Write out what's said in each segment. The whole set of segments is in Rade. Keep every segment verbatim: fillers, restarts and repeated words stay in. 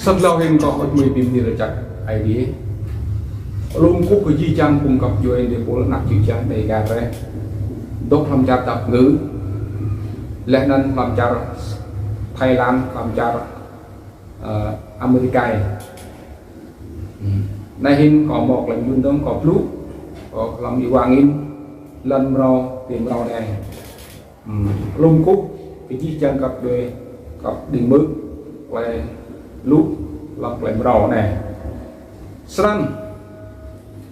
Snăn êlâo hĭn kâo hơ̆k mơak bi mni lač jăk Aê Diê. Lŏ kkuh kơ jih jang phung găp djuê êpul anak čư̆ čhiăng Dega drei. Dôk hlăm čar Dap Kngư. Leh anăn hlăm čar Thái Lan, hlăm čar, ơ, Amêrika. Hmm. Anei hĭn kâo mâo klei mĭn dơ̆ng kâo blŭ, kâo hlăm êwa angĭn, lăn mrâo, ti mrâo anei. Hmm. Lŏ kkuh kơ jih jang găp djuê, găp dĭng mơ̆ng, klei lu, hlăm klei mrâo anei. Snăn,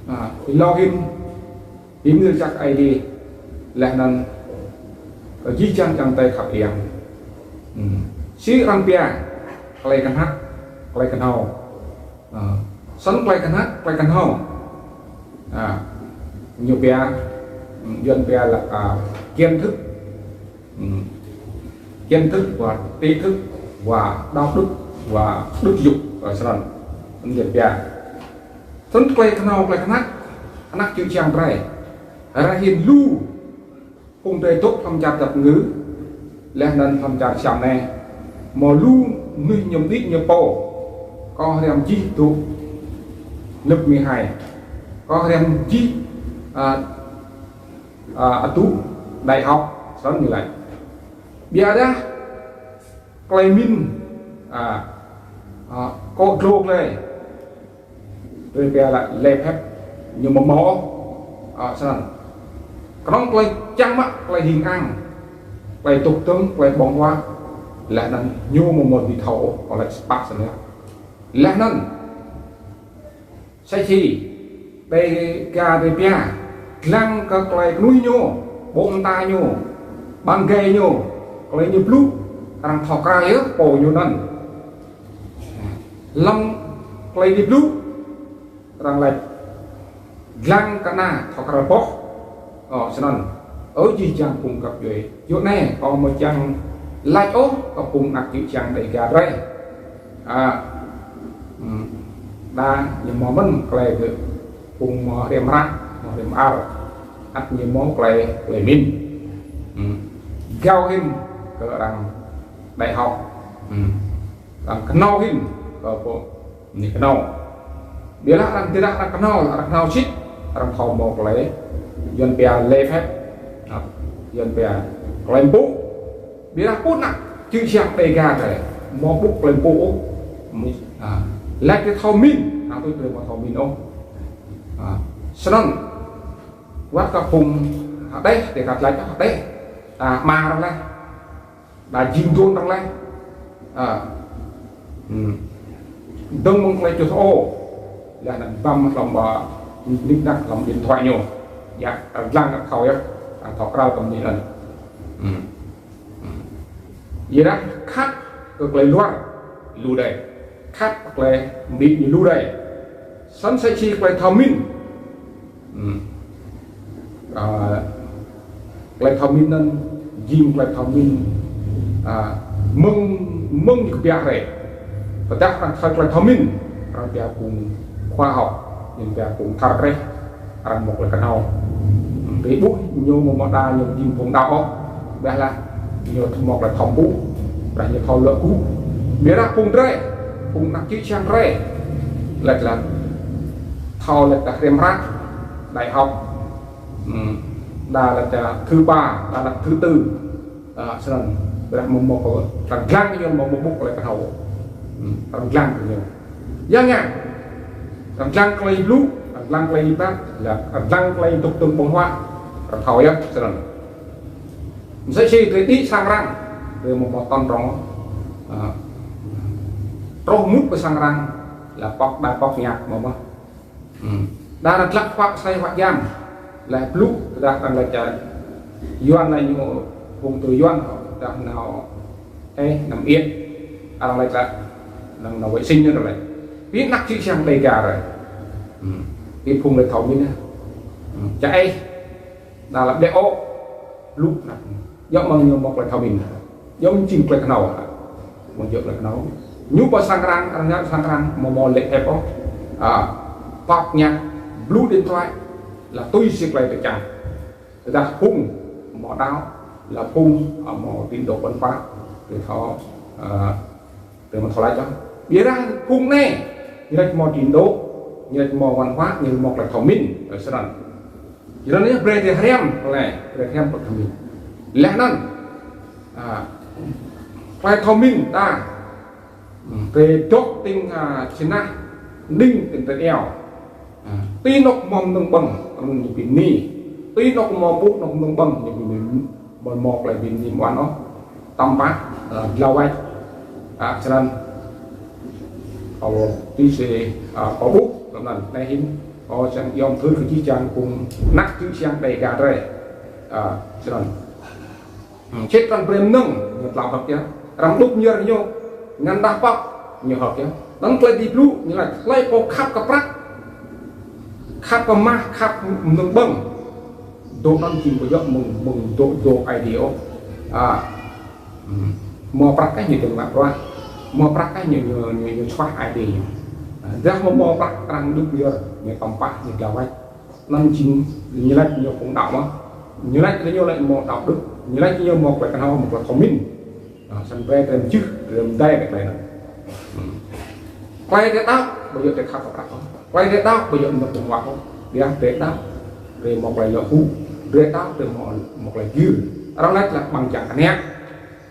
ah, êlâo hĭn, bi mni lač jăk Aê Diê, leh anăn, ơ, jih jang ayŏng adei khăp êng. Hmm. Si arăng pia, klei knhăk, klei knhâo. Ơ, snăn klei knhăk, klei knhâo. Ah, ñu pia, hmm, Yuăn pia lač, ah, kiến thức. Hmm. Kiến thức và tri thức và đạo đức và đức dục. Ơ, snăn. Snăn Yuăn pia. Snăn klei knhâo, klei knhăk, anak čư̆ čhiăng drei. Ară anei lu, phung drei dôk hlăm čar Dap Kngư, leh anăn hlăm čar Siam anei. Mâo lu mnuih ñu mđĭ ñu pô. Kâo hriăm jih dôk lớp mười hai. Kâo hriăm jih, ah, ah, atu đại học, snăn ñu lač. Ƀiădah klei mĭn, ah, ah, kơ dlô klei. Drei pia lač lễ phép ñu amâo mâo, ah, snăn. Knŏng klei čang mă, klei hing ang, klei tŭk tơ̆ng, klei ƀơ̆ng huă, leh anăn ñu amâo mâo dưi thâo, kâo lač spah snăn yơh. Leh anăn, sa čô, Dega drei pia, dlăng kơ klei knuih ñu, ƀô̆ mta ñu, ƀăng êgei ñu, klei ñu blŭ, arăng thâo kral yơh pô ñu anăn. Hlăm klei ñu blŭ, arăng lač dlăng kơ anăn thâo kral boh. Ơ, snăn. Ơ, jih jang phung găp djuê. Yua anei, kâo amâo čiăng lač ôh kơ phung anak čư̆ čhiăng Dega drei. Ah, hmm, đa ñu mâo mĭn klei kơ phung mâo hriăm hră, mâo hriăm ar. Ăt ñu mâo klei, klei mĭn. Hmm. Êgao hĭn kơ arăng đại học. Hmm. Arăng knhâo hĭn kơ pô ñu knhâo. Ƀiădah arăng tơdah arăng knhâo, arăng knhâo sĭt, arăng thâo mâo klei, Yuăn pia lễ phép. Ơ, Yuăn pia klei mpŭ. Ƀiădah phung anak čư̆ čhiăng Dega drei, amâo ƀuh klei mpŭ ôh. Mĭn, ah, lač kơ thâo mĭn, ah, tui klei amâo thâo mĭn ôh. Ah, snăn, wăt kơ phung hđeh, ti kăt lač hđeh, ah, mă arăng leh. Đa jing dôn arăng leh. Ah. Hmm. Dơ̆ng mơ̆ng klei čuh ôh. Leh anăn băm hlăm, ah, nik nak hlăm điện thoại ñu. Ya, arăng dlăng arăng thâo yơh. Arăng thâo kral kơ mnuih anăn. Hmm. Hmm. Ƀiădah khăp kơ klei luar lu đei. Khăp kơ klei mđĭ ñu lu đei. Snăn sa čô klei thâo mĭn. Hmm. Ah, klei thâo mĭn anăn, jing klei thâo mĭn, ah, mơ̆ng, mơ̆ng ñu kbiă hriê. Tơdah arăng thâo klei thâo mĭn, arăng pia phung khoa học, ñu pia phung thâo kreh, arăng mâo klei knhâo. Hmm, bi ƀuh ñu amâo mâo đa ñu jing phung đăo ôh, ƀiădah lač ñu mâo klei thâo mpŭ, ƀiădah ñu thâo lŏ gŭ. Ƀiădah phung drei, phung anak čư̆ čhiăng drei, lač lač thâo lač dah hriăm hră, đại học, hmm, đa lač thứ ba, đa lač thứ tư. Ah, snăn, ƀiădah amâo mâo kơ, arăng dlăng kơ ñu amâo mâo ƀuh klei knhâo. Hmm, arăng dlăng kơ ñu. Ya ngă. Arăng dlăng klei blŭ, arăng dlăng klei êbat, arăng dlăng klei tŭk tơ̆ng ƀơ̆ng huă, arăng thâo yơh, snăn. Msĕ si drei đĭ sang arăng, drei amâo mâo tŏng rŏng, ah, truh mŭt kơ sang arăng, lač pŏk đa pŏk ñăk amâo mâo. Hmm. Đa arăng dlăng huă asei huă jam. Lač blŭ, tơdah arăng lač, ah, Yuăn lač ñu phung tui Yuăn, tơdah nao, eh, năm yết. Arăng lač lač, năng nao vệ sinh ñu lač. Bi anak čư̆ čhiăng Dega drei. Hmm. Bi phung lač thâo mĭn. Hmm. Ča eh. Đa lač đe ôk. Blŭ anăn. Djŏ mơ̆ng ñu mâo klei thâo mĭn. Djŏ mơ̆ng jing klei knhâo. Mâo djŏ klei knhâo. Ñu pơ sang arăng, arăng ngă sang arăng, amâo mâo lễ phép ôh. Ah, pŏk ñăk, blŭ điện thoại, lač tui si klei drei čiăng. Tơdah phung amâo đăo, lač phung amâo tín đồ Phật pháp, drei thâo, ah, drei amâo thâo lač ôh. Ƀiădah phung anei, ñu lač mâo trình độ, ñu lač mâo văn hóa, ñu mâo klei thông minh, ơ, snăn. Snăn yơh brei drei hriăm, klei, brei hriăm klei thông minh. Leh anăn, a, klei thông minh ta, hmm, drei dôk tĭng, a, snăn, đing tĭng tĭng eo. A, ti anôk mâo mnơ̆ng ƀơ̆ng, anăn ñu bi mni. Ti anôk mâo ƀuh anôk mnơ̆ng ƀơ̆ng, ñu bi mni. Ƀuh mâo klei bi mni mơ̆n ôh. Tăm pah, a, dlao wač. A, snăn. Kâo ti si, a, kâo ƀuh, snăn, anei hĭn. Kâo čiăng iêu mthưr kơ jih jang phung anak čư̆ čhiăng Dega drei. A, snăn. Hmm, sĭt arăng brei mnơ̆ng, ñu tlao hơ̆k yơh. Arăng đup myơr ñu, ngăn dah pŏk, ñu hơ̆k yơh. Anăn klei bi blŭ, ñu lač, hlei pô khăp kơ prăk, khăp kơ mah, khăp mnơ̆ng ƀơ̆ng. Dôk anăn jing ƀu djŏ mơ̆ng, mơ̆ng dôk, dôk Aê Diê ôh. A, hmm, mâo prăk kah ñu tĭng mă bruă. Mâo prăk kah ñu, ñu, ñu, ñu čuah Aê Diê ñu. A, dah mâo, mâo prăk arăng đup myơr, ñu tăm pah, ñu dlao wač. Anăn jing ñu lač ñu phung đăo mơh. Ñu lač ñu lač mâo đạo đức. Ñu lač ñu mâo klei knhâo, mâo klei thông minh. A, snăn brei drei mjưh, drei mdei kơ klei anăn. Hmm. Klei drei đăo, ƀu djŏ drei khăp kơ prăk ôh. Klei drei đăo, ƀu djŏ mnơ̆ng ƀơ̆ng huă ôh. Ƀiădah drei đăo, drei mâo klei lŏ hŭ. Drei đăo, drei mâo, mâo klei gĭr. Arăng lač leh ƀăng jang kniă.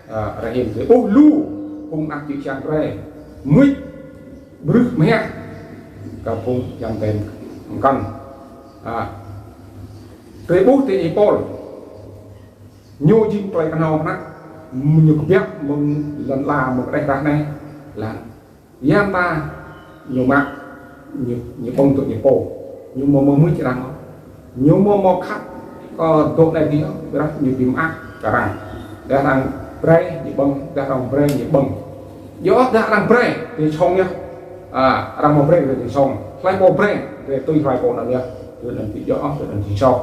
A, ară hĭn drei ƀuh lu, phung anak čư̆ čhiăng drei. Mưč, brưh mhiah. Kơ phung yang tem mkăn. A, drei ƀuh ti Y-Pôl. Ñu jing klei knhâo hnăk, ñu kbiă mơ̆ng lăn ala mơ̆ng reh rah anei. Leh anăn ya mta ñu mă, ñu, ñu ƀơ̆ng dôk ñu pô. Ñu mâo mơ̆ng mưč arăng. Ñu mâo mâo khăp, ơ, dôk anei dih, ƀiădah ñu bi mơak kơ arăng. Dah arăng brei ñu ƀơ̆ng, dah arăng brei ñu ƀơ̆ng. Djŏ dah arăng brei, drei sŏng yơh. A, arăng mâo brei, drei sŏng. Hlei pô brei, drei tui hlei pô anăn yơh. Drei anăn ti djŏ, drei anăn ti sŏng.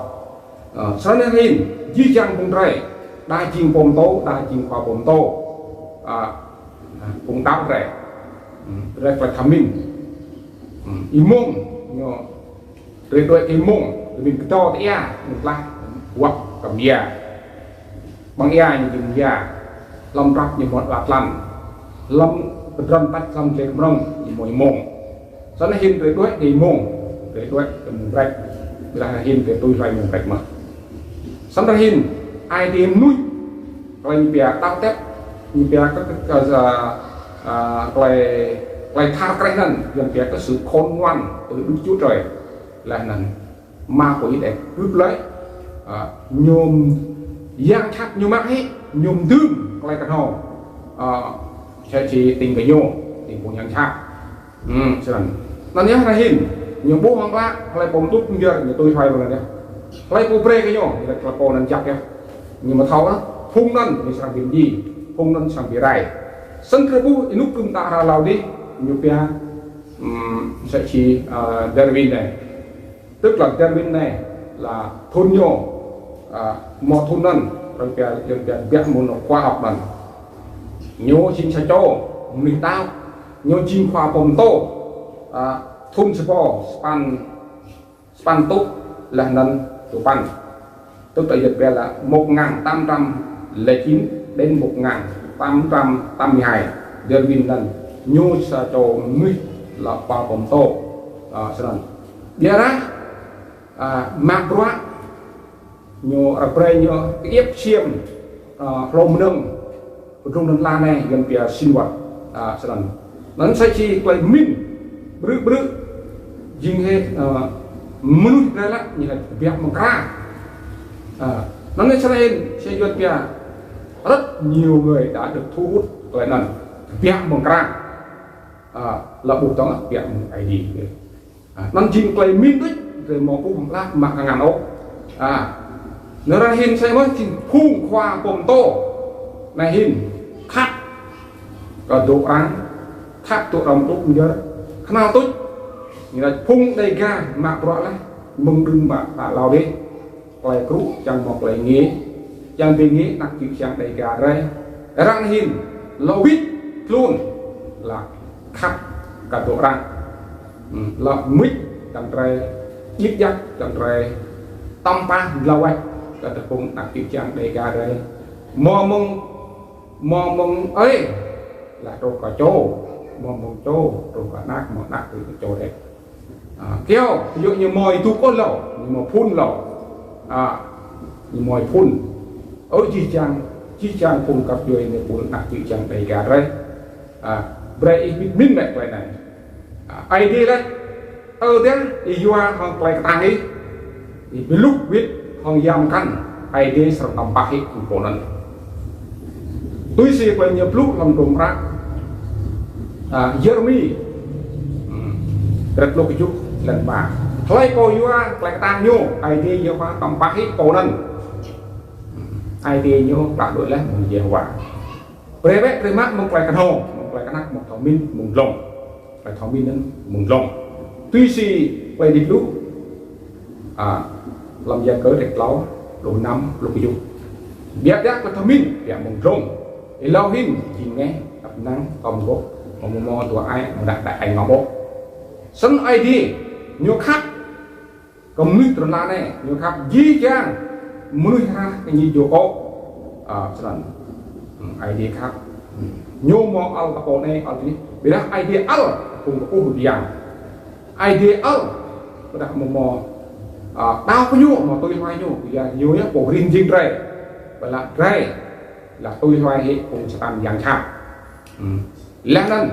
Ơ, snăn hĭn, jih jang phung drei, đa jing pô mtô, đa jing khua pô mtô. A, a, phung đăo drei. Hmm, drei klei thông minh. Hmm, Y-Mông, ñu, drei đuĕ kơ Y-Mông, drei mĭn kdâo ti êa, ñu tlah, wăk kơ mya. Ƀăng êa ñu jing mya. Hlăm drăp ñu mâo ala tlăn. Hlăm kdrăn tač hlăm dleh mrơ̆ng ñu mâo Y-Mông. Snăn hĭn drei đuĕ kơ Y-Mông, drei đuĕ kơ mông brei. Ƀiădah hĭn drei tui hlei mông brei mơh. Snăn hĭn, ai tiê mnuih, klei ñu pia đăo tep, ñu pia kơ, kơ, kơ, a, a, klei, klei thar kreh anăn, ñu pia kơ sự khôn ngoan từ Đức Chúa Trời. Leh anăn, mă kơ ih đe krup lei, a, ñu yang jhat ñu mă hĕ, ñu dưm klei knhâo, a, msĕ si tĭng kơ ñu, tĭng phung yang jhat. Hmm, snăn. Anăn yơh ară hĭn, ñu ƀuh hŏng klă, hlei pô mđup myơr, ñu tui hlei pô anăn yơh. Hlei pô brei kơ ñu, ñu lač hlei pô anăn jăk yơh. Ñu mâo thâo lah, phung anăn, ñu srăng bi mdjiê, phung anăn srăng bi rai. Snăn drei ƀuh, ênuk kưm ta hră Laôdê, ñu pia, hmm, msĕ si, a, Darwin anei. Tức là Darwin anei là thŭn ñu, a, mâo thŭn anăn, arăng pia, arăng pia biă mơ̆ng khoa học anăn. Ñu jing sa čô mnuih đăo, ñu jing khua pô mtô, a, thŭn sa êbâo sa păn, sa păn êtuh leh anăn dua păn. Tức là arăng pia là một ngàn tám trăm lẻ chín đến một ngàn tám trăm tám mươi hai. Darwin anăn ñu sa čô mnuih là khua pô mtô, a, snăn. Ƀiădah, a, mă bruă ñu, arăng brei ñu kơ iêp ksiêm, a, hlô mnơ̆ng, kdrŭng lăn ala anei, arăng pia sinh vật, a, snăn. Anăn sa čô klei mĭn, ƀrư̆ ƀrư̆, jing hĕ, a, mnuih drei lač, ñu lač kbiă mơ̆ng mkra. A, anăn snăn hĭn, sa čô arăng pia, rất nhiều người đã được thu hút klei anăn, kbiă mơ̆ng mkra. A, lŏ ƀuh tŏng kbiă mơ̆ng Aê Diê. A, anăn jing klei mĭn đuč, drei mâo ƀuh mklă mă kngan ôh. A, anăn ară hĭn sa mơh jing phung khua pô mtô. Anei hĭn, khăp kơ dôk arăng, khăp dôk arăng mđup myơr. Knhal tuč, ñu lač phung Dega mă bruă leh, mơ̆ng đưm mă hră Laôdê. Klei krŭ čiăng mâo klei ngê, čiăng bi ngê anak čư̆ čhiăng Dega drei. Arăng hĭn, lŏ wĭt tlôn, lŏ khăp kơ dôk arăng. Hmm, lŏ mưč čiăng drei, djik djak čiăng drei, tăm pah dlao wač kơ phung anak čư̆ čhiăng Dega drei. Mâo mơ̆ng, mâo mơ̆ng, ơ, leh truh kơ čô. mâo mâo čô, truh kơ anak, mâo anak truh kơ čô dih. A, kyâo, ƀiădah ñu mâo êdu kơ lâo, ñu mâo phŭn lâo. A, ñu mâo phŭn. Ơ jih jang, jih jang phung găp djuê anei ƀuôn anak čư̆ čhiăng Dega drei. A, brei ih bi mĭn leh klei anei. A, Aê Diê leh, tơ dih, ih yua hŏng klei ktang ih, ih bi lŭk wĭt hŏng yang mkăn, Aê Diê srăng tăm pah ih kơ pô anăn. Tui si klei ñu blŭ hlăm hdruôm hră, a, Yêrêmi, hmm, kdrêč pluh kjuh, êlan êma. Hlei pô yua klei ktang ñu, Aê Diê Yêhôwa tăm pah ih pô anăn. Hmm, Aê Diê ñu klă đuĕ leh mơ̆ng Yêhôwa. Brei wĕ drei mă mơ̆ng klei knhâo, mơ̆ng klei knhăk, mơ̆ng thâo mĭn, mơ̆ng dlông. Klei thâo mĭn anăn mơ̆ng dlông. Tui si klei Aê Diê blŭ, a, hlăm Yakơ kdrêč tlâo, pluh năm, pluh kjuh. Ƀiădah klei thâo mĭn, ƀiădah mơ̆ng dlông. Êlâo hĭn, jing ngeh, ăt năng, tŏm gôp, mâo mâo mâo dua ai, mâo đa đa ai ngă ƀô̆. Snăn Aê Diê, ñu khăp, kơ mnuih trŭn lăn anei, ñu khăp jih jang mnuih hrah kơ ñu jô kŏ. A, snăn. Hmm, Aê Diê khăp. Hmm. Ñu mâo ăl kơ pô anei, ăl kơ ñu. Ƀiădah Aê Diê ăl, phung kkuh rup yang. Aê Diê ăl, ƀiădah mâo mâo, a, đăo kơ ñu, mâo tui hluê ñu, kyua ñu yơh pô hrih mjing drei. Ƀiădah drei, leh tui hluê hĕ phung Satan yang jhat. Hmm. Leh anăn,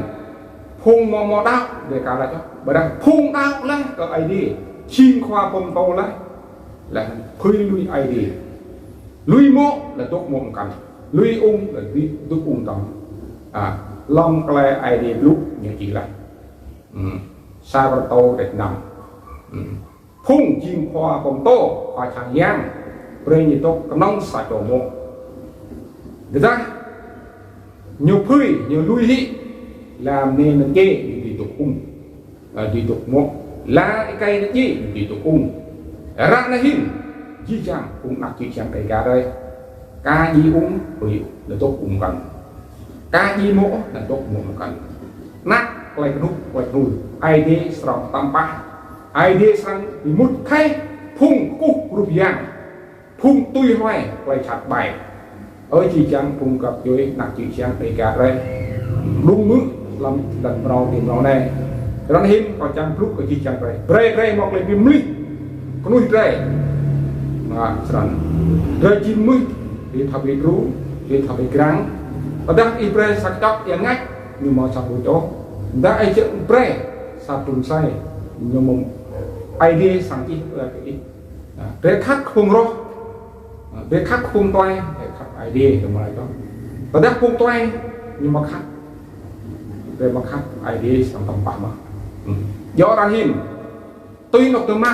phung mâo mâo đăo, drei ka lač, ƀiădah phung đăo leh kơ Aê Diê, jing khua pô mtô leh, leh anăn phưi lui Aê Diê. Lui mô̆, leh dôk mô̆ mkăn. Lui ung, leh dôk ung mkăn. A, hlăm klei Aê Diê blŭ, ñu čih leh. Hmm. Sa Kôrantô kdrêč năm. Hmm. Phung jing khua pô mtô, khua čang yang, brei ñu dôk knŏng sa čô mô̆. Tơdah ñu phưi, ñu lui hĕ, leh anăn ñu djiê, ñu dưi dôk ung. A, dưi dôk mô̆. Leh êkei ñu djiê, ñu dưi dôk ung. Ară anei hĭn, jih jang, phung anak čư̆ čhiăng Dega drei. Ka djiê ung, phưi, ñu dôk ung mkăn. Ka djiê mô̆, ñu dôk mô̆ mkăn. Anăn klei knŭk, klei knŭl. Aê Diê srăng tăm pah. Aê Diê srăng bi mŭt kheh phung kkuh rup yang. Phung tui hluê klei jhat ƀai. Ơ jih jang phung găp djuê, anak čư̆ čhiăng Dega drei. Đŭng mơ̆ hlăm lăn mrâo ti mrâo anei. Ară anei hĭn kâo čiăng blŭ kơ jih jang drei. Brei drei mâo klei bi mlih. Knuih drei. Mă snăn. Drei jing mnuih, drei thâo bi đru, drei thâo bi grăng. Tơdah ih brei sa kčok êa ngač, ñu mâo sa boh čô. Tơdah ih čiăng brei sa trŭn asei, ñu mâo Aê Diê srăng čih leh kơ ih. Drei khăp kơ phung roh. Drei khăp kơ phung tue, drei khăp Aê Diê, drei mâo lač to. Tơdah phung tue, ñu mâo khăp. Drei mâo khăp Aê Diê srăng tăm pah mơh. Hmm. Djŏ ară anei hĭn. Tui anôk tơ mă.